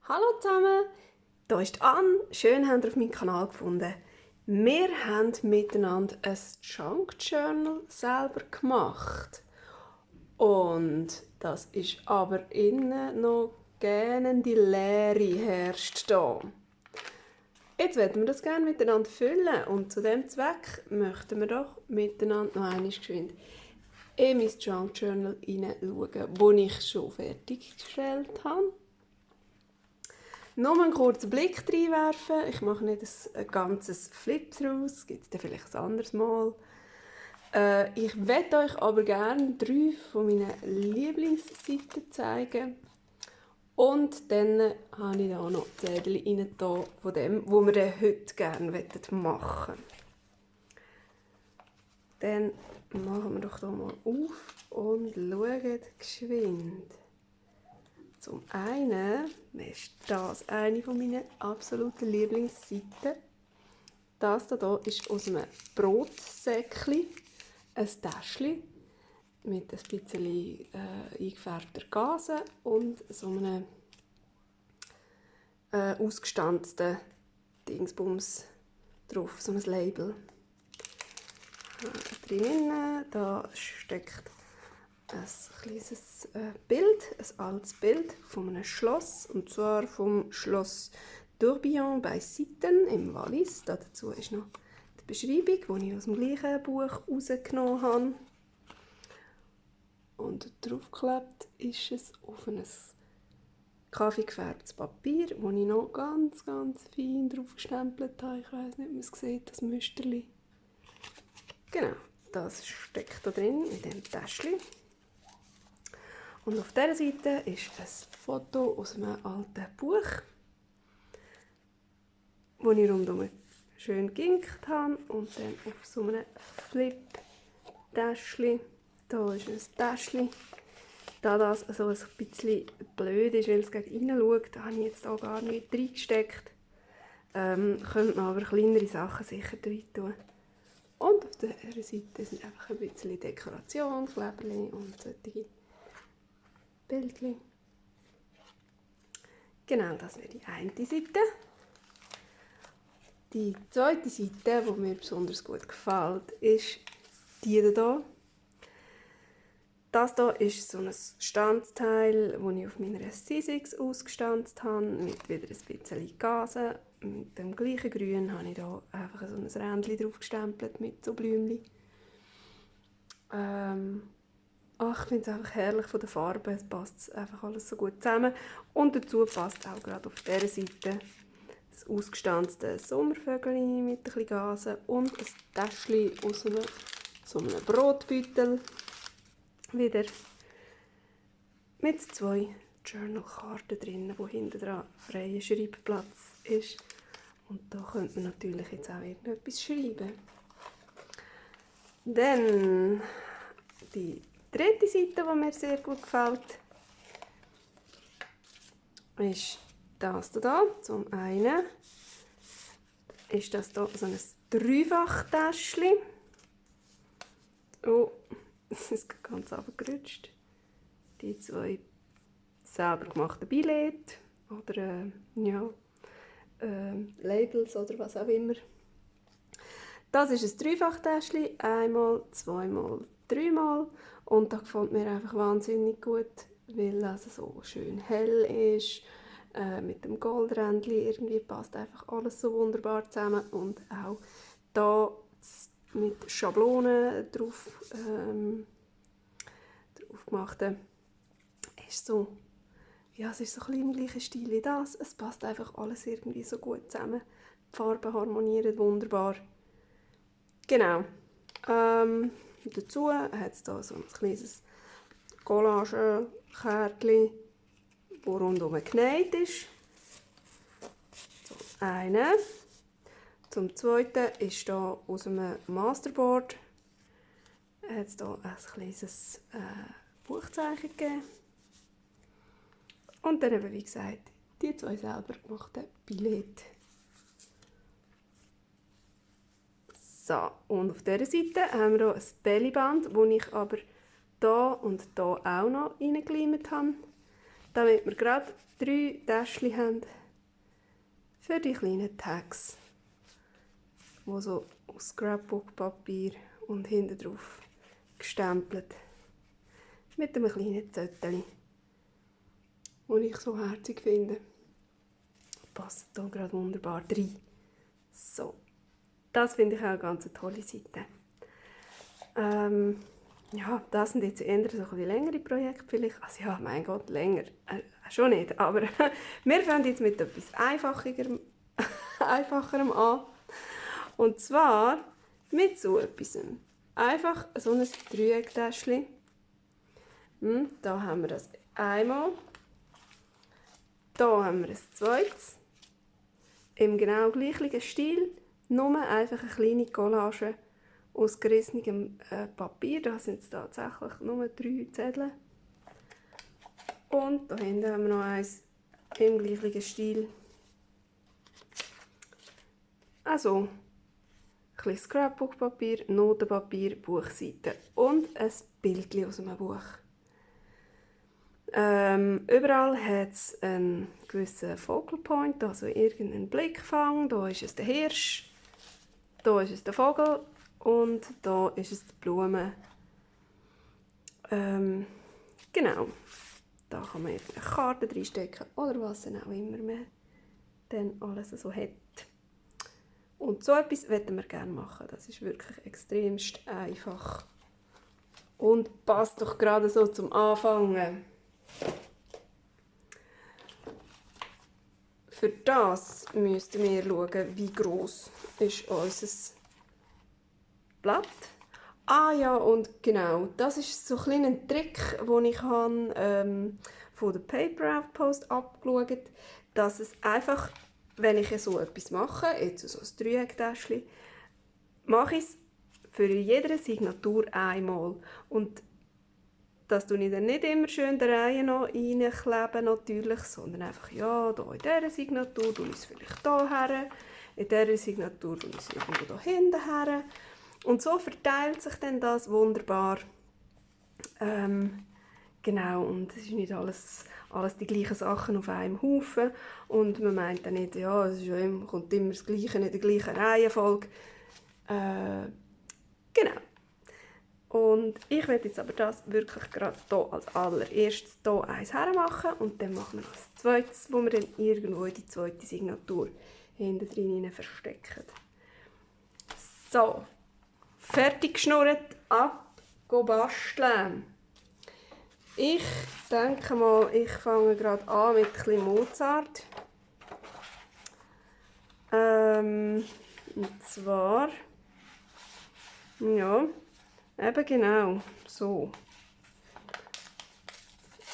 Hallo zusammen, hier ist Anne. Schön, habt ihr auf meinen Kanal gefunden. Wir haben miteinander ein Junk Journal selber gemacht. Und das ist aber innen noch gähnende Leere herrscht da. Jetzt werden wir das gerne miteinander füllen und zu dem Zweck möchten wir doch miteinander noch einmal geschwind in mein Junk Journal hineinschauen, das ich schon fertiggestellt habe. Nur einen kurzen Blick reinwerfen. Ich mache nicht ein ganzes Flip-Through, das gibt es dann vielleicht ein anderes Mal. Ich möchte euch aber gerne 3 von meinen Lieblingsseiten zeigen. Und dann habe ich da noch Zettel rein von dem, was wir heute gerne machen wollen. Dann machen wir doch hier mal auf und schauen geschwind. Zum einen ist das eine meiner absoluten Lieblingsseiten. Das hier ist aus einem Brotsäckchen, ein Täschchen mit ein bisschen eingefärbter Gase und so einem ausgestanzten Dingsbums drauf, so ein Label. Drinnen da steckt ein kleines Bild, ein altes Bild von einem Schloss, und zwar vom Schloss Tourbillon bei Sitten im Wallis. Dazu ist noch die Beschreibung, die ich aus dem gleichen Buch rausgenommen habe. Und draufgeklebt ist es auf ein kaffeegefärbtes Papier, das ich noch ganz fein drauf gestempelt habe. Ich weiss nicht, ob man es sieht, das Müsterchen. Genau, das steckt da drin in diesem Täschchen. Und auf dieser Seite ist ein Foto aus einem alten Buch, das ich rundum schön geginkt habe. Und dann auf so einem Flip-Täschchen. Hier ist ein Täschchen. Da das so ein bisschen blöd ist, weil es gegen rein schaut, habe ich jetzt hier gar nicht reingesteckt. Könnte man aber kleinere Sachen sicher rein tun. Und auf der Seite sind einfach ein bisschen Dekoration, Kleberchen und solche Bildchen. Genau, das wäre die eine Seite. Die zweite Seite, die mir besonders gut gefällt, ist die hier. Das hier ist so ein Stanzteil, das ich auf meiner C6 ausgestanzt habe, mit wieder ein bisschen Gase. Mit dem gleichen Grün habe ich hier einfach so ein Rändchen drauf gestempelt mit so Blümchen. Ich finde es einfach herrlich von der Farbe, es passt einfach alles so gut zusammen. Und dazu passt auch gerade auf dieser Seite das ausgestanzte Sommervögelchen mit ein bisschen Gase und ein Täschchen aus so einem Brotbeutel. Wieder mit 2 Journal-Karten drin, wo hinten dran freier Schreibplatz ist. Und da könnte man natürlich jetzt auch irgendetwas schreiben. Dann die dritte Seite, die mir sehr gut gefällt, ist das hier. Zum einen ist das hier so ein Dreifach-Täschchen. Oh, es ist ganz abgerutscht. Die 2 selber gemachten Billette oder Labels oder was auch immer. Das ist ein Dreifach-Täschchen, einmal, zweimal, dreimal, und das gefällt mir einfach wahnsinnig gut, weil es so schön hell ist, mit dem Goldrändchen, irgendwie passt einfach alles so wunderbar zusammen, und auch da mit Schablonen drauf gemacht ist so, ja, es ist so ein bisschen im gleichen Stil wie das. Es passt einfach alles irgendwie so gut zusammen. Die Farben harmonieren wunderbar. Genau. Dazu hat es hier so ein kleines Collage-Kärtchen, das rundum genäht ist. Zum einen. Zum zweiten ist hier aus einem Masterboard hat es hier ein kleines Buchzeichen gegeben. Und dann eben, wie gesagt, die 2 selber gemachten Billette. So, und auf dieser Seite haben wir hier ein Bellyband, das ich aber hier und hier auch noch reingeleimt habe. damit wir gerade 3 Täschchen haben für die kleinen Tags, die so aus Scrapbook-Papier und hinten drauf gestempelt mit einem kleinen Zettel, das ich so herzig finde. Passt hier gerade wunderbar rein. So, das finde ich auch eine ganz tolle Seite. Ja, das sind jetzt eher so ein bisschen längere Projekte vielleicht. Also ja, mein Gott, länger. Schon nicht, aber wir fangen jetzt mit etwas Einfacherem an. Und zwar mit so etwas. Einfach so ein Dreiecktäschchen. Da haben wir das einmal. Da haben wir ein zweites. Im genau gleichen Stil. Nur einfach eine kleine Collage aus gerissenem Papier. Da sind es tatsächlich nur 3 Zettel. Und da hinten haben wir noch eins im gleichen Stil. Also, ein bisschen Scrapbook-Papier, Notenpapier, Buchseiten und ein Bild aus einem Buch. Überall hat es einen gewissen Focal Point, also irgendeinen Blickfang. Da ist es der Hirsch, da ist es der Vogel und da ist es die Blume. Genau. Da kann man eine Karte reinstecken oder was dann auch immer man dann alles so hat. Und so etwas möchten wir gerne machen. Das ist wirklich extremst einfach. Und passt doch gerade so zum Anfangen. Für das müssten wir schauen, wie gross ist unser Blatt. Ah ja, und genau, das ist so ein kleiner Trick, den ich von der Paper Outpost abgeschaut habe, dass es einfach, wenn ich so etwas mache, jetzt so ein Dreiecktäschchen, mache ich es für jede Signatur einmal. Und das tue ich dann nicht immer schön der Reihe noch reinkleben, natürlich, sondern einfach, ja, hier in dieser Signatur tue ich es vielleicht hier her, in dieser Signatur tue ich es irgendwo da hinten her. Und so verteilt sich dann das wunderbar. Genau, und es ist nicht alles die gleichen Sachen auf einem Haufen. Und man meint dann nicht, ja, es ist ja immer, kommt immer das Gleiche in der gleichen Reihenfolge. Genau. Und ich werde jetzt aber das wirklich gerade hier als allererstes hier eins hermachen und dann machen wir als zweites, wo wir dann irgendwo in die zweite Signatur hinten drin verstecken. So, fertig geschnurrt, ab, go basteln. Ich denke mal, ich fange gerade an mit ein bisschen Mozart. Und zwar, ja, eben genau, so.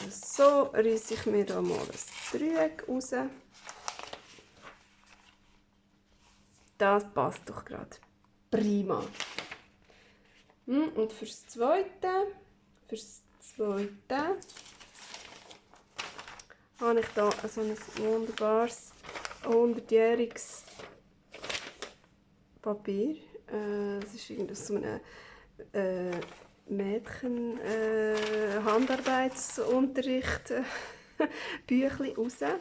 So reiße ich mir da mal ein Dreieck raus. Das passt doch gerade prima. Und fürs Zweite habe ich da so ein wunderbares 100-jähriges Papier. Das ist irgendwie so ein Mädchen Handarbeitsunterricht Büchlein raus. Ja,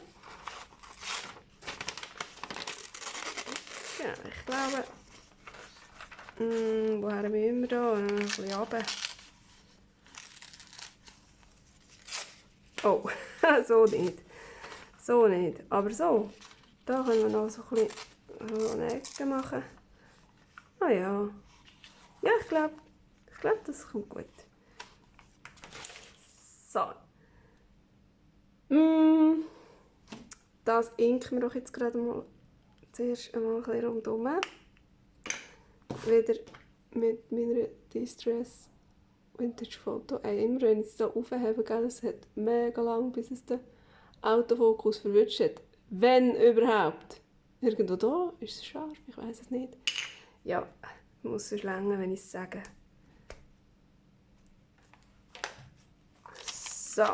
ich glaube, woher müssen wir da? Ein bisschen runter. Oh, so nicht. So nicht. Aber so. Da können wir noch so ein bisschen eine Ecke machen. Ah ja. Ja, ich glaube, das kommt gut. So. Das inken wir doch jetzt gerade mal zuerst einmal ein bisschen rundherum. Wieder mit meiner Distress Vintage Foto. Immer wenn ich es hier aufhebe, es hat mega lang, bis es den Autofokus verwünscht hat. Wenn überhaupt. Irgendwo da ist es scharf, ich weiß es nicht. Ja, muss es länger, wenn ich es sage. So.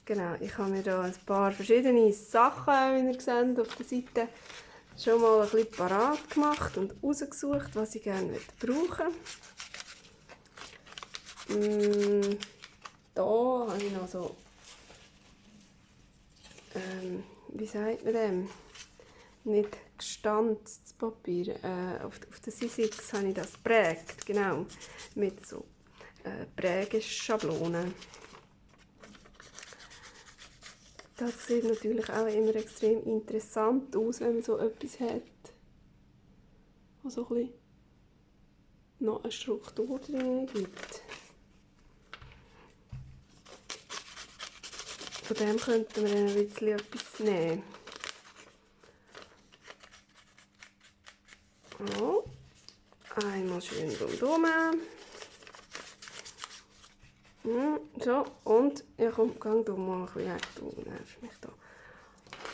Genau, ich habe mir hier ein paar verschiedene Sachen, wie ihr seht, auf der Seite schon mal ein bisschen parat gemacht und rausgesucht, was ich gerne brauchen möchte. hier habe ich noch so, wie sagt man dem? Nicht gestanztes Papier. Auf der C6 habe ich das geprägt, genau, mit so Prägeschablonen. Das sieht natürlich auch immer extrem interessant aus, wenn man so etwas hat, was so ein bisschen noch eine Struktur drin gibt. Von dem könnten wir ein bisschen etwas nehmen. Oh. Einmal schön rundherum. So, und ja komm, gang du mal ein bisschen weg, du nervst mich da.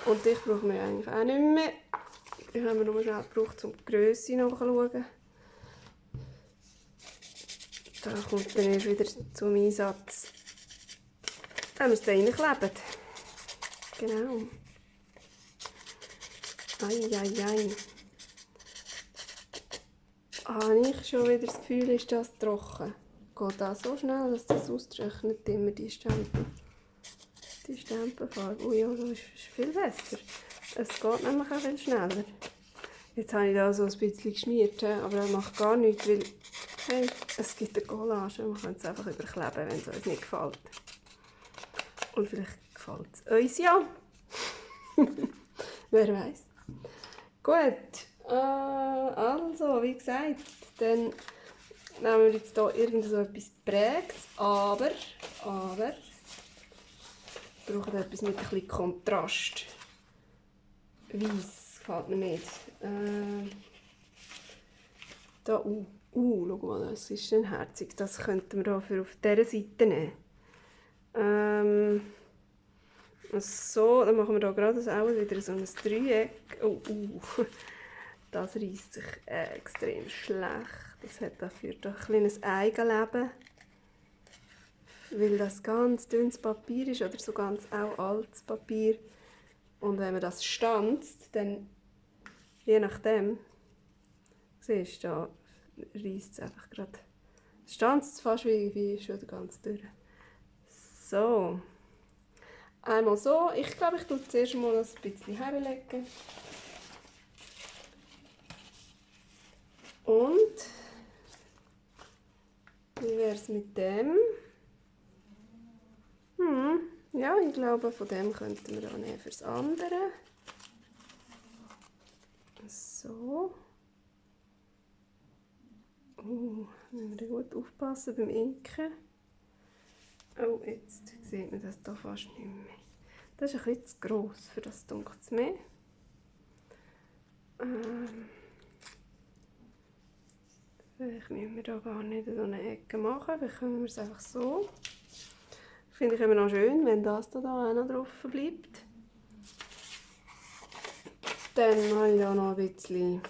Und dich brauchen wir eigentlich auch nicht mehr. Die haben wir nur schnell gebraucht, um die Grösse nachzuschauen. Da kommt dann erst wieder zum Einsatz, wenn wir es da reinkleben. Genau. Eieiei. Habe ich schon wieder das Gefühl, ist das trocken? Geht das so schnell, dass das austrocknet, immer die Stempel. Die Stempelfarbe. Oh ja, das ist viel besser. Es geht nämlich auch viel schneller. Jetzt habe ich da so ein bisschen geschmiert, aber das macht gar nichts, weil hey, es gibt eine Collage. Man kann es einfach überkleben, wenn es uns nicht gefällt. Und vielleicht gefällt es uns ja. Wer weiß. Gut, also wie gesagt, dann nehmen wir jetzt hier irgend so etwas Prägtes, aber wir brauchen etwas mit ein bisschen Kontrast. Weiss gefällt mir nicht. Da, schau mal, das ist ein herzig. Das könnten wir hier auf dieser Seite nehmen. So, dann machen wir hier gerade auch wieder so ein Dreieck. Das reißt sich extrem schlecht. Das hat dafür doch ein kleines Eigenleben. Weil das ganz dünnes Papier ist oder so ganz auch altes Papier. Und wenn man das stanzt, dann je nachdem, siehst du, da reißt es einfach gerade. Es stanzt fast wie schon ganz durch. So. Einmal so. Ich glaube, ich tue zuerst mal ein bisschen herlegen. Und wie wäre es mit dem? Ja, ich glaube, von dem könnten wir auch nehmen fürs andere. So. Müssen wir gut aufpassen beim Inken. Oh, jetzt sieht man das hier fast nicht mehr. Das ist ein bisschen zu gross, für das dunkelt es mehr. Vielleicht müssen wir da gar nicht so eine Ecke machen, vielleicht können wir es einfach so. Finde ich immer noch schön, wenn das da auch noch drauf bleibt. Dann habe ich hier noch ein bisschen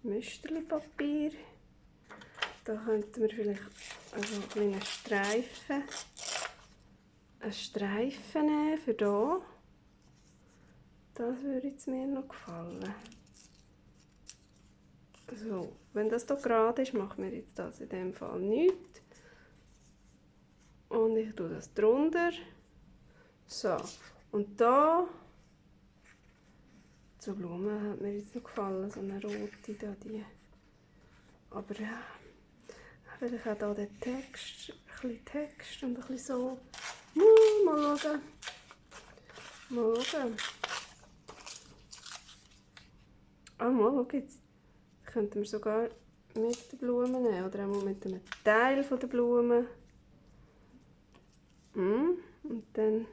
Müsterli-Papier. Da könnten wir vielleicht also einen Streifen nehmen für hier. Das würde jetzt mir noch gefallen. So, wenn das hier gerade ist, machen wir jetzt das in dem Fall nichts. Und ich tue das drunter. So, und da zur Blume hat mir jetzt noch gefallen, so eine rote da, die. Aber ja, vielleicht auch hier den Text, ein bisschen Text und ein bisschen so. Mal schauen. Mal schauen. Schau jetzt. Könnten wir sogar mit den Blumen nehmen oder auch mit einem Teil der Blumen. Und dann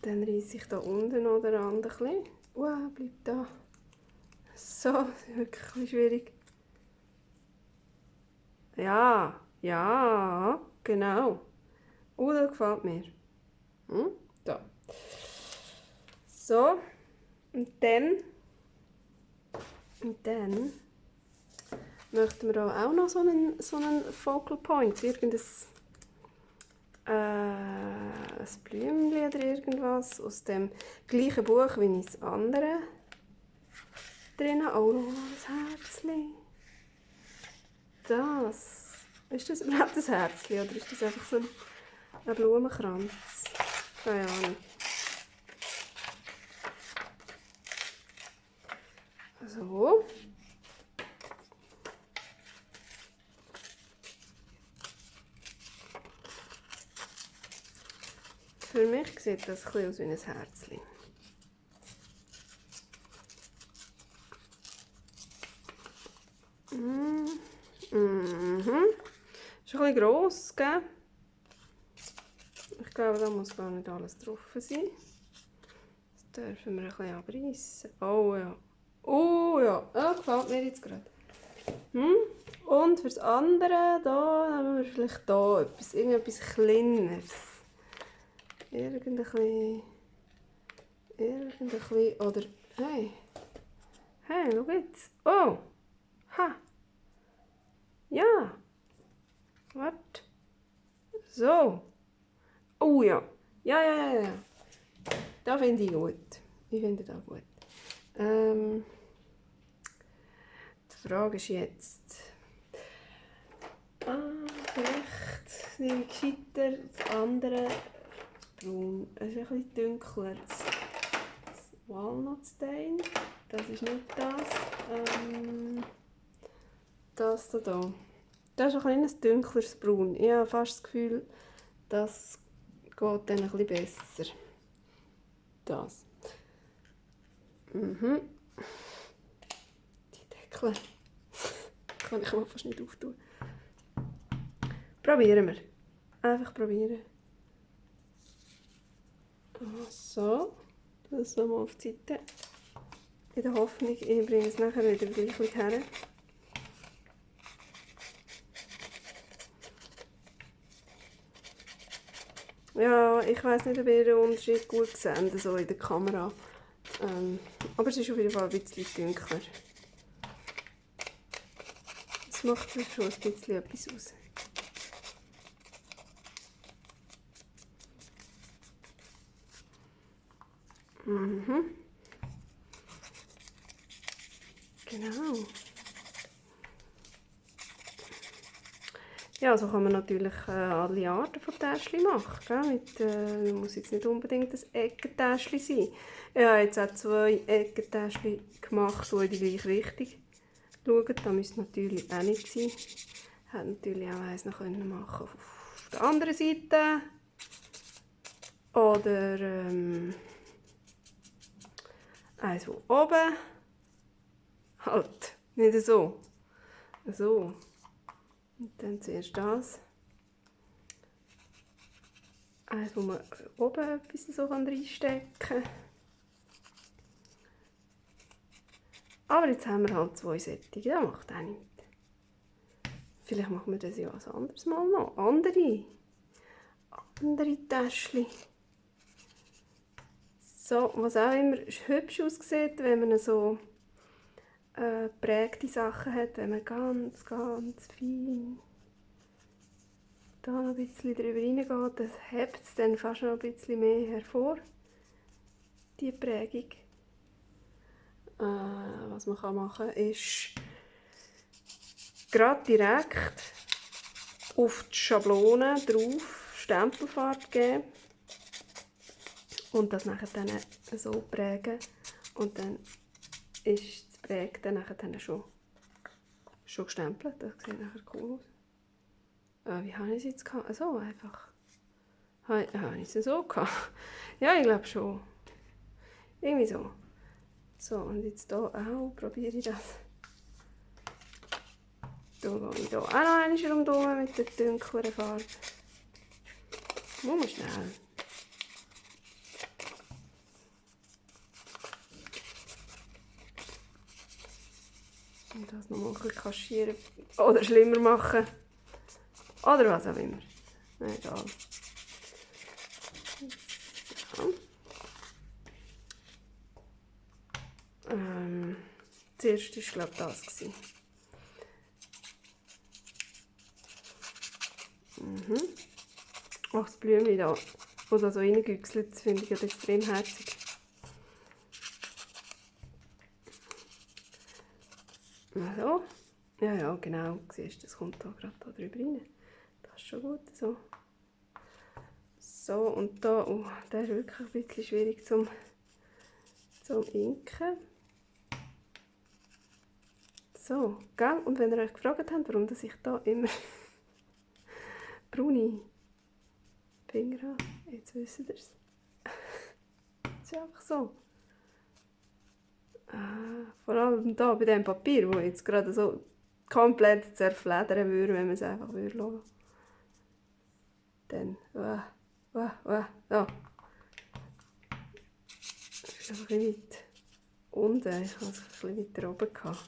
reisse ich da unten noch den Rand ein bisschen. Bleibt da. So, das ist wirklich ein bisschen schwierig. Ja, genau. Das gefällt mir. Da. So, und dann möchten wir da auch noch so einen Focal Point, irgendein ein Blümchen oder irgendwas aus dem gleichen Buch wie das andere drin. Oh, das Herzchen. Das Ist das überhaupt ein Herzchen oder ist das einfach so ein Blumenkranz? Keine Ahnung. So. Für mich sieht das ein bisschen aus wie ein Herzchen. Ist ein bisschen gross, gell? Ich glaube, da muss gar nicht alles drauf sein. Das dürfen wir ein bisschen abreißen. Oh ja. Oh ja, das gefällt mir jetzt gerade. Und für das andere, da nehmen wir vielleicht da irgendetwas Kleineres. Irgendein bisschen, oder, hey, schau jetzt. Oh, ha, ja, warte, so, oh ja, ja, das finde ich gut, ich finde das gut. Die Frage ist jetzt, vielleicht nehme ich gescheiter das andere braun. Es ist ein bisschen dunkler. Das Walnut-Stein. Das ist nicht das. Das hier. Das ist ein kleines dunkleres Braun. Ich habe fast das Gefühl, das geht dann ein bisschen besser. Das. Die Deckel. Kann ich mal fast nicht auftun. Probieren wir. Einfach probieren. So, das nochmal auf die Seite. In der Hoffnung, ich bringe es nachher wieder gleich her. Ja, ich weiss nicht, ob ihr den Unterschied gut seht, so in der Kamera. Aber es ist auf jeden Fall ein bisschen dunkler. Es macht schon ein bisschen etwas aus. Genau. Ja, so kann man natürlich alle Arten von Täschchen machen. Gell? Muss jetzt nicht unbedingt ein Eckentäschchen sein. Ich habe jetzt auch 2 Eckentäschchen gemacht, die in die gleiche Richtung schauen. Das müsste natürlich auch nicht sein. Ich hätte natürlich auch eins noch machen auf der anderen Seite. Oder eins von oben. Halt, nicht so. So. Und dann zuerst das. Eins, wo man oben etwas so reinstecken kann. Aber jetzt haben wir halt 2 Sättige, das macht auch nichts. Vielleicht machen wir das ja ein anderes Mal noch. Andere Täschchen. So, was auch immer hübsch aussieht, wenn man so geprägte Sachen hat, wenn man ganz, ganz fein da noch ein bisschen drüber reingeht, das hebt es dann fast noch ein bisschen mehr hervor, die Prägung. Was man machen kann, ist gerade direkt auf die Schablone drauf Stempelfarbe geben und das nachher dann so prägen und dann ist das Prägte nachher dann schon gestempelt. Das sieht nachher cool aus. Wie habe ich es jetzt gehabt? So einfach. Habe ich es so gehabt? Ja, ich glaube schon. Irgendwie so. So, und jetzt hier auch probiere ich das. Hier gehe ich hier auch noch einmal rundherum mit der dunkleren Farbe. Muss man schnell. Und das nochmal ein bisschen kaschieren. Oder schlimmer machen. Oder was auch immer. Egal. Ja. Zuerst war, glaube ich, das. Ach, das Blümchen da, wo da so reingüchselt, das finde ich ja extrem herzig. So. Ja, ja, genau. Siehst du, das kommt da gerade da drüber rein. Das ist schon gut so. So, und da, oh, der ist wirklich ein bisschen schwierig zum Inken. So, gell? Und wenn ihr euch gefragt habt, warum ich da immer braune Finger habe, jetzt wisst ihr es. Das ist einfach so. Vor allem da bei diesem Papier, wo jetzt gerade so komplett zerfledern würde, wenn man es einfach lassen würde. Dann, ja. Das ist einfach ein bisschen weit unten. Ich hatte es ein bisschen weiter oben gehabt.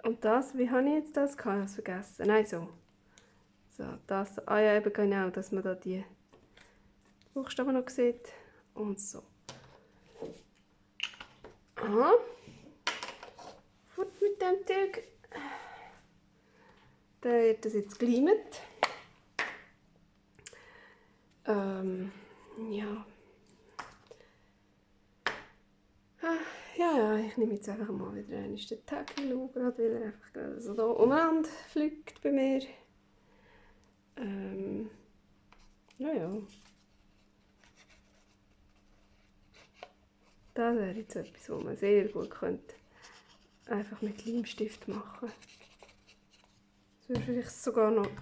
Und das, wie habe ich jetzt das gehabt? Ich habe es vergessen. Nein, so. So, das. Ah ja, eben genau, dass man da die Buchstaben noch sieht. Und so. Aha. Fort mit dem Zeug. Dann wird das jetzt geleimt. Ja. Ja, ich nehme jetzt einfach mal wieder einen den Tackle gerade, weil er einfach gerade so da umeinander fliegt bei mir. Ja. Das wäre jetzt etwas, was man sehr gut könnte einfach mit Leimstift machen. Das würde vielleicht sogar noch ein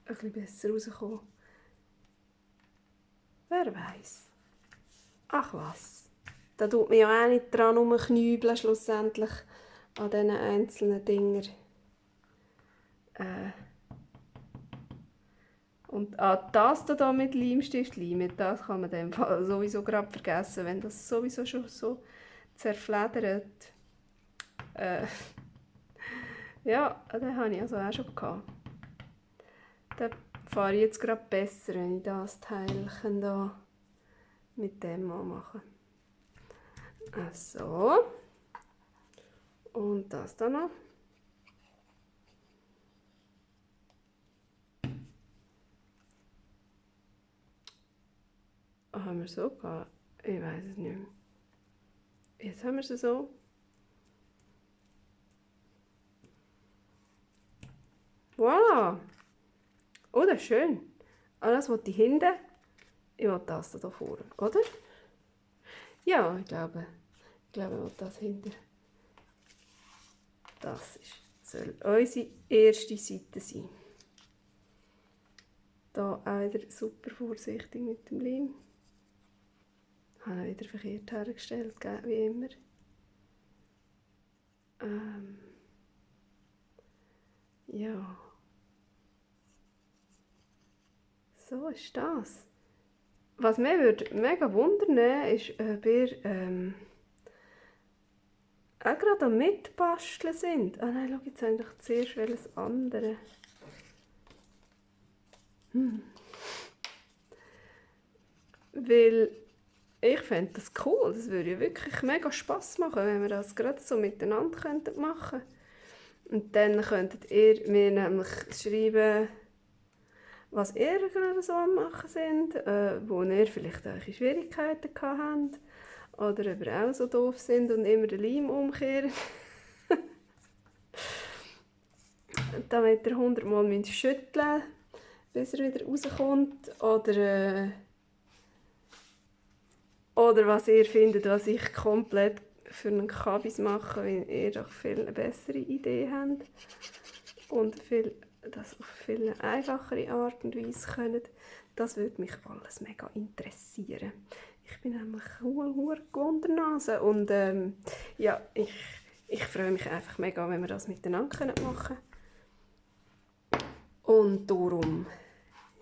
bisschen besser rauskommen. Wer weiß. Ach was. Da tut man ja auch nicht dran rumknübeln, schlussendlich an diesen einzelnen Dingern. Und das hier mit Leimstift leimen, das kann man in dem Fall sowieso gerade vergessen, wenn das sowieso schon so zerfledert. Ja, den habe ich also auch schon gehabt. Da fahre ich jetzt gerade besser, wenn ich das Teilchen da mit dem mal mache. So. Und das da noch. Haben wir so gehabt? Ich weiß es nicht mehr. Jetzt haben wir sie so. Voilà! Oh, das ist schön. Alles, was ich hinten, ich will das da vorne, oder? Ja, ich glaube, ich will das hinten. Das soll unsere erste Seite sein. Da auch wieder super vorsichtig mit dem Leim. Ich habe ihn wieder verkehrt hergestellt, wie immer. Ja. So ist das. Was mich würde mega wundern, ist, ob ihr auch gerade am Mitbasteln sind. Ah nein, schau jetzt eigentlich zuerst welches andere. Weil ich fände das cool. Das würde ja wirklich mega Spass machen, wenn wir das gerade so miteinander machen könnten. Und dann könntet ihr mir nämlich schreiben, was ihr gerade so am machen sind, wo ihr vielleicht eure Schwierigkeiten habt. Oder ob ihr auch so doof sind und immer den Leim umkehren. Damit ihr 100 Mal schütteln müsst, bis er wieder rauskommt. Oder was ihr findet, was ich komplett für einen Kabis mache, weil ihr doch viel eine bessere Idee habt. Und das auf viel einfachere Art und Weise könnt. Das würde mich alles mega interessieren. Ich bin nämlich eine Gewundernase und ja, ich freue mich einfach mega, wenn wir das miteinander machen können. Und darum,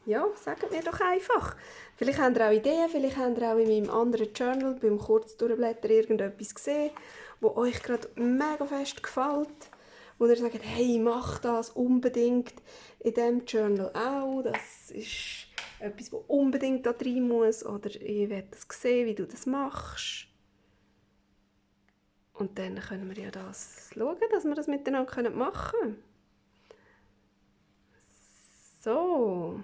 ja, sagt mir doch einfach. Vielleicht habt ihr auch Ideen, vielleicht habt ihr auch in meinem anderen Journal beim Kurzdurchblättern irgendetwas gesehen, das euch gerade mega fest gefällt. Wo ihr sagt, hey, mach das unbedingt in diesem Journal auch. Das ist etwas, das unbedingt da rein muss. Oder ich will das sehen, wie du das machst. Und dann können wir ja das schauen, dass wir das miteinander machen können. So.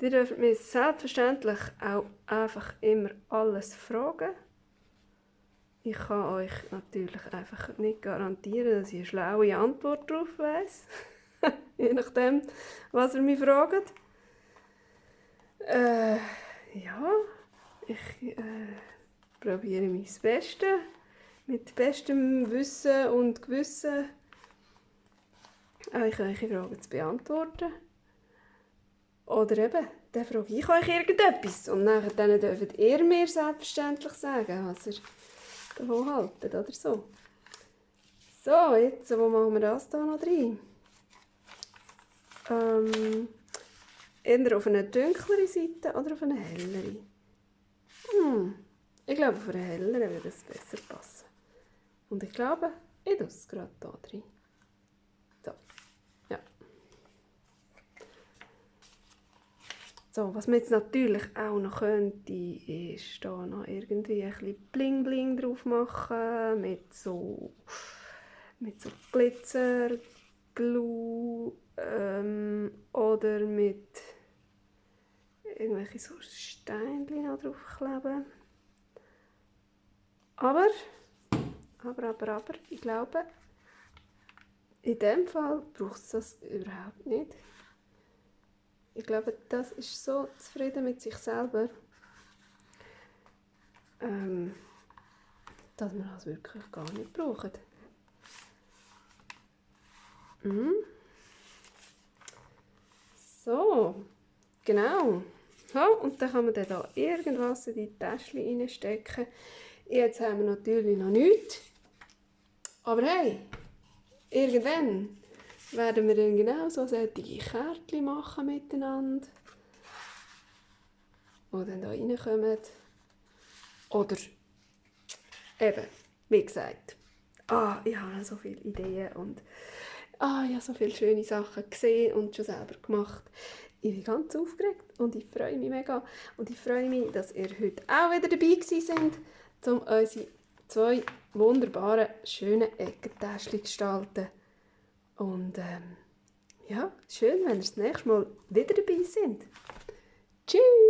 Ihr dürft mich selbstverständlich auch einfach immer alles fragen. Ich kann euch natürlich einfach nicht garantieren, dass ich eine schlaue Antwort darauf weiss. Je nachdem, was ihr mich fragt. Ja, ich probiere mein Bestes. Mit bestem Wissen und Gewissen euch eure Fragen zu beantworten. Oder eben, dann frage ich euch irgendetwas und dann dürft ihr mir selbstverständlich sagen, was ihr davon haltet oder so. So, jetzt, wo machen wir das hier noch rein? Eher auf eine dunklere Seite oder auf eine hellere? Ich glaube, auf eine hellere würde es besser passen. Und ich glaube, ich tue es gerade hier drin. So, ja. So, was man jetzt natürlich auch noch könnte, ist da noch irgendwie ein bisschen Bling Bling drauf machen, mit so Glitzer, Glue oder mit irgendwelche so Steinchen noch draufkleben. Aber, ich glaube, in dem Fall braucht es das überhaupt nicht. Ich glaube, das ist so zufrieden mit sich selber, dass man das wirklich gar nicht braucht. So, genau. Ja, und dann kann man dann da irgendwas in die Täschchen reinstecken. Jetzt haben wir natürlich noch nichts. Aber hey, irgendwann werden wir dann genau so solche Kärtchen machen miteinander. Die dann da reinkommen. Oder eben, wie gesagt, ich habe so viele Ideen und ich habe so viele schöne Sachen gesehen und schon selber gemacht. Ich bin ganz aufgeregt und ich freue mich mega. Und ich freue mich, dass ihr heute auch wieder dabei gewesen seid, um unsere 2 wunderbaren, schönen Eckentäschchen zu gestalten. Und ja, schön, wenn ihr das nächste Mal wieder dabei seid. Tschüss!